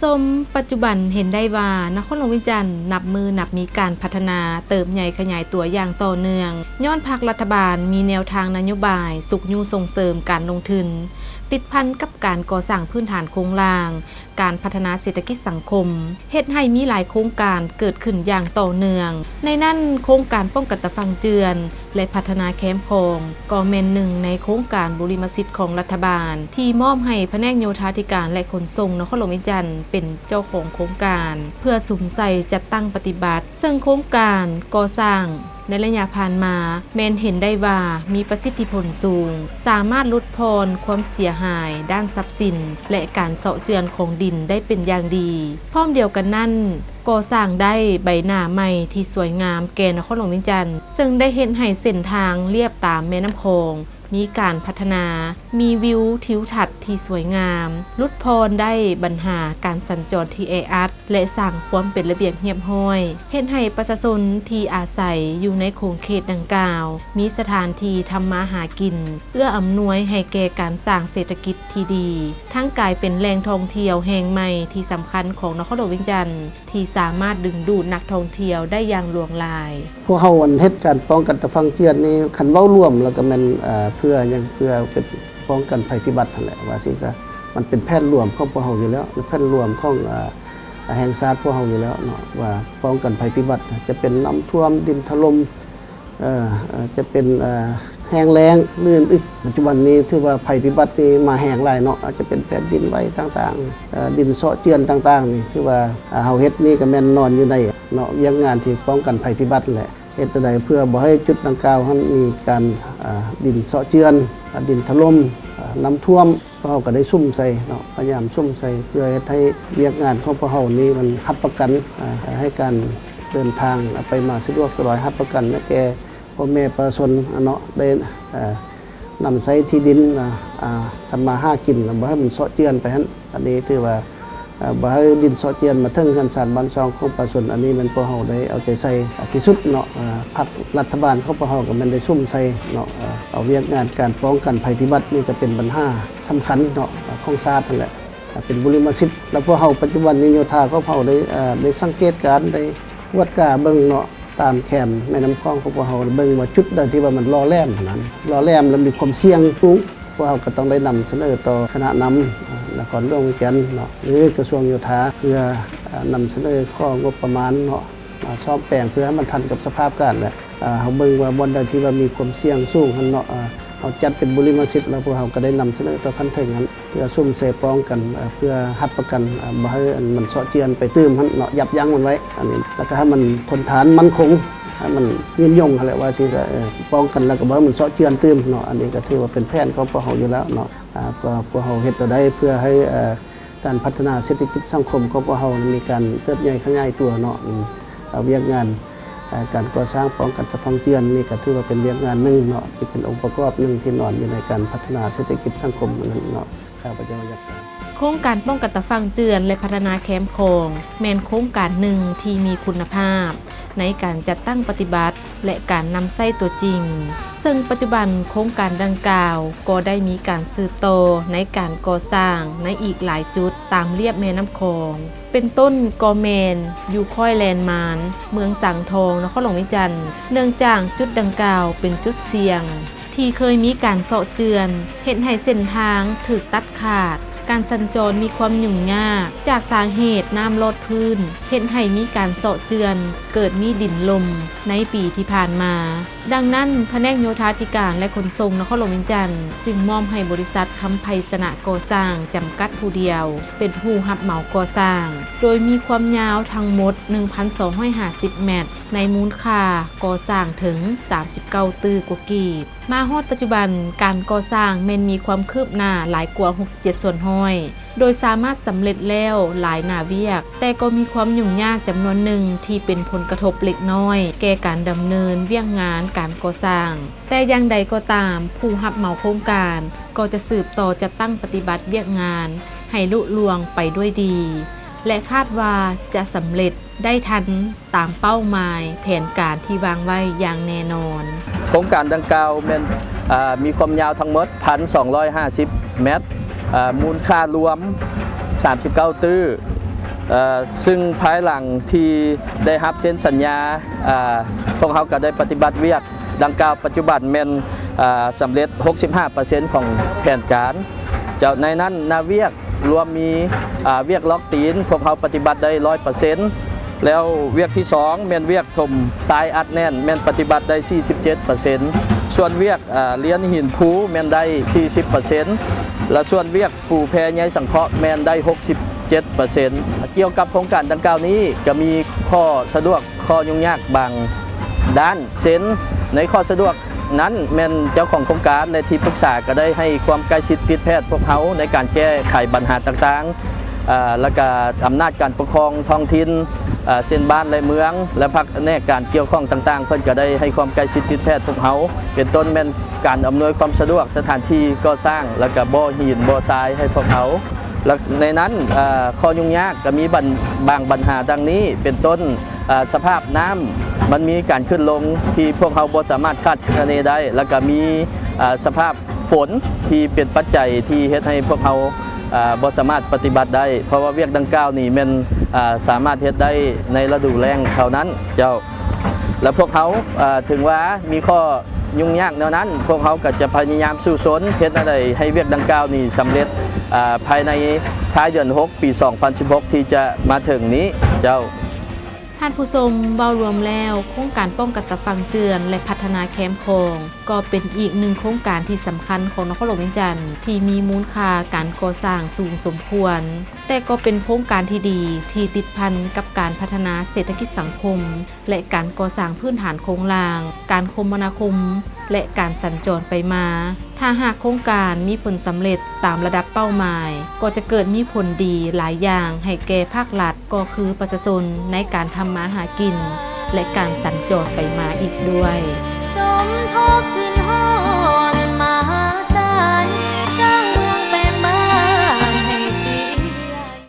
ຊົມປັດຈຸບັນເຫັນໄດ້ວ່າ ນະຄອນຫຼວງວຽງຈັນນັບມື້ນັບມີການພັດທະນາ, ເຕີບໃຫຍ່ຂະຫຍາຍຕົວຢ່າງຕໍ່ເນື່ອງ, ຍ້ອນພັກລັດຖະບານມີແນວທາງນະໂຍບາຍຊຸກຍູ້ສົ່ງເສີມການລົງທຶນ ຕິດພັນກັບການກໍ່ສ້າງພື້ນຖານໂຄງລ່າງ, ການພັດທະນາເສດຖະກິດສັງຄົມ ເຮັດໃຫ້ມີຫຼາຍໂຄງການເກີດຂຶ້ນຢ່າງຕໍ່ເນື່ອງ. ໃນນັ້ນ, ໂຄງການປ້ອງກັນຕາຝັ່ງເຈື່ອນ ແລະ ພັດທະນາແຄມຂອງ ກໍແມ່ນໜຶ່ງໃນໂຄງການບຸລິມະສິດຂອງລັດຖະບານ ທີ່ມອບໃຫ້ພະແນກໂຍທາທິການ ແລະ ຂົນສົ່ງນະຄອນຫຼວງວຽງຈັນເປັນເຈົ້າຂອງໂຄງການ ເພື່ອສຸມໃສ່ຈັດຕັ້ງປະຕິບັດ. ເຊິ່ງໂຄງການກໍ່ສ້າງໃນໄລຍະຜ່ານມາ ແມ່ນເຫັນໄດ້ວ່າມີປະສິດທິຜົນສູງ, ສາມາດຫຼຸດຜ່ອນຄວາມເສຍຫາຍດ້ານຊັບສິນ ແລະ ການເຊາະເຈື່ອນຂອງດິນໄດ້ເປັນຢ່າງດີ. ພ້ອມດຽວກັນນັ້ນ, ກໍ່ສ້າງໄດ້ໃບໜ້າໃໝ່ທີ່ສວຍງາມແກ່ນະຄອນຫຼວງວຽງຈັນ, ເຊິ່ງໄດ້ເຮັດໃຫ້ເສັ້ນທາງລຽບຕາມແມ່ນ້ຳຂອງ ມີການພັດທະນາ, ມີວິວທິວທັດທີ່ສວຍງາມ, ຫຼຸດຜ່ອນໄດ້ບັນຫາການສັນຈອນທີ່ແອອັດ ແລະ ສ້າງຄວາມເປັນລະບຽບຮຽບຮ້ອຍ, ເຮັດໃຫ້ປະຊາຊົນທີ່ອາໄສຢູ່ໃນຂົງເຂດດັ່ງກ່າວ ມີສະຖານທີ່ທຳມາຫາກິນ, ເອື້ອອຳນວຍໃຫ້ແກ່ການສ້າງເສດຖະກິດທີ່ດີ, ທັງກາຍເປັນແຫຼ່ງທ່ອງທ່ຽວແຫ່ງໃໝ່ທີ່ສຳຄັນຂອງນະຄອນຫຼວງວຽງຈັນ ທີ່ສາມາດດຶງດູດນັກທ່ອງທ່ຽວໄດ້ຢ່າງຫຼວງຫຼາຍ. ພວກເຮົາອັນເຮັດການປ້ອງກັນຕາຝັ່ງເຈື່ອນນີ້ ຄັນເວົ້າລວມແລ້ວກໍແມ່ນ ເອີ ເພື່ອຫຍັງ? ເພື່ອເປັນປ້ອງກັນໄພພິບັດຫັ້ນແຫຼະ ວ່າຊີ້ຊະ. ມັນເປັນແຜນລວມຂອງພວກເຮົາຢູ່ແລ້ວ ແລະ ແຜນລວມຂອງ ເອີ ແຫ່ງຊາດພວກເຮົາຢູ່ແລ້ວເນາະ ວ່າປ້ອງກັນໄພພິບັດ ຈະເປັນນ້ຳຖ້ວມ, ດິນຖະຫຼົ່ມ, ເອີ ເອີ ຈະເປັນ ເອີ ແຫ້ງແລ້ງ ຫຼື ອື່ນອີກ. ປັດຈຸບັນນີ້ຖືວ່າໄພພິບັດນີ້ມາແຮງຫຼາຍເນາະ ອາດຈະເປັນແຜ່ນດິນໄຫວຕ່າງໆ, ເອີ ດິນເຊາະເຈື່ອນຕ່າງໆ ນີ້ຖືວ່າ ເຮົາເຮັດນີ້ກໍແມ່ນນອນຢູ່ໃນເນາະ ວຽກງານທີ່ປ້ອງກັນໄພພິບັດແຫຼະ. ເຮັດແນວໃດເພື່ອບໍ່ໃຫ້ຈຸດດັ່ງກ່າວຫັ້ນມີການ ເອີ ດິນເຊາະເຈື່ອນ, ດິນຖະຫຼົ່ມ, ເອີ ນ້ຳຖ້ວມ. ພວກເຮົາກໍໄດ້ສຸມໃສ່ເນາະ ພະຍາຍາມສຸມໃສ່ ເພື່ອເຮັດໃຫ້ວຽກງານຂອງພວກເຮົານີ້ມັນຮັບປະກັນ ເອີ ໃຫ້ການເດີນທາງໄປມາສະດວກສະບາຍ, ຮັບປະກັນໃຫ້ແກ່ພໍ່ແມ່ປະຊາຊົນເນາະ ໄດ້ ເອີ ນຳໃຊ້ທີ່ດິນ ອາ ທຳມາຫາກິນ ແລ້ວບໍ່ໃຫ້ມັນເຊາະເຈື່ອນໄປຫັ້ນ. ອັນນີ້ຖືວ່າ ເອີ ບໍ່ໃຫ້ດິນເຊາະເຈື່ອນມາເຖິງເຮືອນຊານບ້ານຊ່ອງຂອງປະຊາຊົນ. ອັນນີ້ແມ່ນພວກເຮົາໄດ້ເອົາໃຈໃສ່ທີ່ສຸດເນາະ ເອີ ພັກລັດຖະບານຂອງພວກເຮົາກໍແມ່ນໄດ້ສຸມໃສ່ເນາະ ເອີ ເອົາວຽກງານການປ້ອງກັນໄພພິບັດນີ້ກໍເປັນບັນຫາສຳຄັນເນາະ ເອີ ຂອງຊາດຫັ້ນແຫຼະ ເປັນບຸລິມະສິດ. ແລ້ວພວກເຮົາປັດຈຸບັນນີ້ໂຍທາຂອງເຮົາໄດ້ ເອີ ໄດ້ສັງເກດການ ໄດ້ກວດກາເບິ່ງເນາະ ຕາມແຄມແມ່ນ້ຳຂອງຂອງພວກເຮົາ ເບິ່ງວ່າຈຸດໃດທີ່ວ່າມັນຫຼໍ່ແຫຼມຫັ້ນນະ ຫຼໍ່ແຫຼມ ແລະ ມີຄວາມສ່ຽງສູງ, ພວກເຮົາກໍຕ້ອງໄດ້ນຳສະເໜີຕໍ່ຄະນະນຳ ເອີ ນະຄອນຫຼວງວຽງຈັນເນາະ ຫຼື ກະຊວງໂຍທາ ເພື່ອ ເອີ ນຳສະເໜີຂໍງົບປະມານເນາະ ມາສ້ອມແປງເພື່ອໃຫ້ມັນທັນກັບສະພາບການ ແລະ ເອີ ເຮົາເບິ່ງວ່າບ່ອນໃດທີ່ວ່າມີຄວາມສ່ຽງສູງຫັ້ນເນາະ ເອີ ເຮົາຈັດເປັນບຸລິມະສິດ ແລ້ວພວກເຮົາກໍໄດ້ນຳສະເໜີຕໍ່ຂັ້ນເທິງຫັ້ນ ເພື່ອສຸມໃສ່ປ້ອງກັນ ເອີ ເພື່ອຮັບປະກັນ ເອີ ບໍ່ໃຫ້ມັນເຊາະເຈື່ອນໄປຕື່ມຫັ້ນເນາະ ຢັບຢັ້ງມັນໄວ້ ອັນນີ້ ແລ້ວກໍໃຫ້ມັນທົນທານໝັ້ນຄົງ ໃຫ້ມັນຍືນຍົງຫັ້ນແຫຼະ ວ່າຊີ້ ເອີ ປ້ອງກັນແລ້ວກໍບໍ່ໃຫ້ມັນເຊາະເຈື່ອນຕື່ມເນາະ. ອັນນີ້ກໍຖືວ່າເປັນແຜນຂອງພວກເຮົາຢູ່ແລ້ວເນາະ ອາ ກໍພວກເຮົາເຮັດແນວໃດເພື່ອໃຫ້ ເອີ ການພັດທະນາເສດຖະກິດສັງຄົມຂອງພວກເຮົາມີການເຕີບໃຫຍ່ຂະຫຍາຍຕົວເນາະ ອາ ວຽກງານ ອາ ການກໍ່ສ້າງປ້ອງກັນຕາຝັ່ງເຈື່ອນນີ້ກໍຖືວ່າເປັນວຽກງານໜຶ່ງເນາະ ທີ່ເປັນອົງປະກອບໜຶ່ງທີ່ນອນຢູ່ໃນການພັດທະນາເສດຖະກິດສັງຄົມນັ້ນເນາະ. ຂ້າພະເຈົ້າຢາກ ໂຄງການປ້ອງກັນຕາຝັ່ງເຈື່ອນ ແລະ ພັດທະນາແຄມຂອງ ແມ່ນໂຄງການໜຶ່ງທີ່ມີຄຸນນະພາບໃນການຈັດຕັ້ງປະຕິບັດ ແລະ ການນຳໃຊ້ຕົວຈິງ, ເຊິ່ງປັດຈຸບັນໂຄງການດັ່ງກ່າວກໍໄດ້ມີການສືບຕໍ່ໃນການກໍ່ສ້າງໃນອີກຫຼາຍຈຸດຕາມລຽບແມ່ນ້ຳຂອງ, ເປັນຕົ້ນກໍແມ່ນຢູ່ຄ້ອຍແລນມານ, ເມືອງສັງທອງ, ນະຄອນຫຼວງວຽງຈັນ, ເນື່ອງຈາກຈຸດດັ່ງກ່າວເປັນຈຸດສ່ຽງ ທີ່ເຄີຍມີການເຊາະເຈື່ອນ ເຮັດໃຫ້ເສັ້ນທາງຖືກຕັດຂາດ, ການສັນຈອນມີຄວາມຫຍຸ້ງຍາກ ຈາກສາເຫດນ້ຳລອດພື້ນ ເຮັດໃຫ້ມີການເຊາະເຈື່ອນ ເກີດມີດິນຫຼົ່ມໃນປີທີ່ຜ່ານມາ. ດັ່ງນັ້ນ, ພະແນກໂຍທາທິການ ແລະ ຂົນສົ່ງນະຄອນຫຼວງວຽງຈັນ ຈຶ່ງມອບໃຫ້ບໍລິສັດຄຳໄພຊະນະກໍ່ສ້າງ ຈຳກັດຜູ້ດຽວ ເປັນຜູ້ຮັບເໝົາກໍ່ສ້າງ, ໂດຍມີຄວາມຍາວທັງໝົດ ໜຶ່ງພັນສອງຮ້ອຍຫ້າສິບແມັດ, ໃນມູນຄ່າກໍ່ສ້າງເຖິງສາມສິບເກົ້າຕື້ກວ່າກີບ. ມາຮອດປັດຈຸບັນ, ການກໍ່ສ້າງແມ່ນມີຄວາມຄືບໜ້າຫຼາຍກວ່າຫົກສິບເຈັດສ່ວນຮ້ອຍ ໂດຍສາມາດສຳເລັດແລ້ວຫຼາຍໜ້າວຽກ, ແຕ່ກໍມີຄວາມຫຍຸ້ງຍາກຈຳນວນໜຶ່ງທີ່ເປັນຜົນກະທົບເລັກນ້ອຍແກ່ການດຳເນີນວຽກງານການກໍ່ສ້າງ. ແຕ່ຢ່າງໃດກໍຕາມ, ຜູ້ຮັບເໝົາໂຄງການກໍຈະສືບຕໍ່ຈັດຕັ້ງປະຕິບັດວຽກງານໃຫ້ລຸລ່ວງໄປດ້ວຍດີ ແລະ ຄາດວ່າຈະສຳເລັດໄດ້ທັນ ຕາມເປົ້າໝາຍແຜນການທີ່ວາງໄວ້ຢ່າງແນ່ນອນ. ໂຄງການດັ່ງກ່າວແມ່ນ ເອີ ມີຄວາມຍາວທັງໝົດ ໜຶ່ງພັນສອງຮ້ອຍຫ້າສິບແມັດ, ເອີ ມູນຄ່າລວມ ສາມສິບເກົ້າຕື້, ເຊິ່ງພາຍຫຼັງທີ່ໄດ້ຮັບເຊັນສັນຍາ ພວກເຮົາກໍໄດ້ປະຕິບັດວຽກດັ່ງກ່າວປັດຈຸບັນແມ່ນສຳເລັດຫົກສິບຫ້າເປີເຊັນຂອງແຜນການ. ເຈົ້າ ໃນນັ້ນໜ້າວຽກລວມມີວຽກລອກຕີນ ພວກເຮົາປະຕິບັດໄດ້ຮ້ອຍເປີເຊັນ ແລ້ວວຽກທີສອງແມ່ນວຽກຖົມຊາຍອັດແໜ້ນ ແມ່ນປະຕິບັດໄດ້ສີ່ສິບເຈັດເປີເຊັນ ສ່ວນວຽກລຽນຫີນພູແມ່ນໄດ້ສີ່ສິບເປີເຊັນ ແລະ ສ່ວນວຽກ ປູແພໃຍສັງເຄາະແມ່ນໄດ້ຫົກສິບເຈັດເປີເຊັນ. ກ່ຽວກັບໂຄງການດັ່ງກ່າວນີ້ ກໍມີຂໍ້ສະດວກ ຂໍ້ຫຍຸ້ງຍາກບາງດ້ານ ເຊັ່ນ ໃນຂໍ້ສະດວກນັ້ນແມ່ນເຈົ້າຂອງໂຄງການ ແລະ ທີ່ປຶກສາກໍໄດ້ໃຫ້ຄວາມໃກ້ຊິດຕິດແພດພວກເຮົາໃນການແກ້ໄຂບັນຫາຕ່າງໆ ແລ້ວກະອຳນາດການປົກຄອງທ້ອງຖິ່ນ ເຊັ່ນ ບ້ານ ແລະ ເມືອງ ແລະ ພະແນກການກ່ຽວຂ້ອງຕ່າງໆ ເພິ່ນກໍໄດ້ໃຫ້ຄວາມໃກ້ຊິດຕິດແພດພວກເຮົາ ເປັນຕົ້ນແມ່ນ ການອຳນວຍຄວາມສະດວກສະຖານທີ່ກໍ່ສ້າງ ແລ້ວກະບໍ່ຫີນບໍ່ຊາຍໃຫ້ພວກເຮົາ ແລະ ໃນນັ້ນ ເອີ ຂໍ້ຫຍຸ້ງຍາກກະມີບັນ ບາງບັນຫາດັ່ງນີ້ ເປັນຕົ້ນ ເອີ ສະພາບນ້ຳມັນມີການຂຶ້ນລົງທີ່ພວກເຮົາບໍ່ສາມາດຄາດຄະເນໄດ້ ແລ້ວກະມີ ເອີ ສະພາບຝົນທີ່ເປັນປັດໄຈທີ່ເຮັດໃຫ້ພວກເຮົາ ເອີ ບໍ່ສາມາດປະຕິບັດໄດ້ ເພາະວ່າວຽກດັ່ງກ່າວນີ້ແມ່ນ ເອີ ສາມາດເຮັດໄດ້ໃນລະດູແລ້ງເທົ່ານັ້ນເຈົ້າ. ແລະ ພວກເຮົາ ເອີ ເຖິງວ່າມີຂໍ້ຫຍຸ້ງຍາກແນວນັ້ນ ພວກເຮົາກໍຈະພະຍາຍາມສູ້ຊົນ ເຮັດແນວໃດໃຫ້ວຽກດັ່ງກ່າວນີ້ສຳເລັດ ເອີ ພາຍໃນທ້າຍເດືອນຫົກ ປີສອງພັນສິບຫົກ ທີ່ຈະມາເຖິງນີ້ເຈົ້າ. ທ່ານຜູ້ຊົມ, ເວົ້າລວມແລ້ວ, ໂຄງການປ້ອງກັນຕາຝັ່ງເຈື່ອນ ແລະ ພັດທະນາແຄມຂອງ ກໍເປັນອີກໜຶ່ງໂຄງການທີ່ສຳຄັນຂອງນະຄອນຫຼວງວຽງຈັນ ທີ່ມີມູນຄ່າການກໍ່ສ້າງສູງສົມຄວນ, ແຕ່ກໍເປັນໂຄງການທີ່ດີ ທີ່ຕິດພັນກັບການພັດທະນາເສດຖະກິດສັງຄົມ ແລະ ການກໍ່ສ້າງພື້ນຖານໂຄງລ່າງ, ການຄົມມະນາຄົມ ແລະ ການສັນຈອນໄປມາ. ຖ້າຫາກໂຄງການມີຜົນສຳເລັດຕາມລະດັບເປົ້າໝາຍ, ກໍຈະເກີດມີຜົນດີຫຼາຍຢ່າງໃຫ້ແກ່ພາກລັດ, ກໍຄືປະຊາຊົນໃນການທຳມາຫາກິນ ແລະ ການສັນຈອນໄປມາອີກດ້ວຍ. ສົມທົບທຶນຮອນມະຫາສານ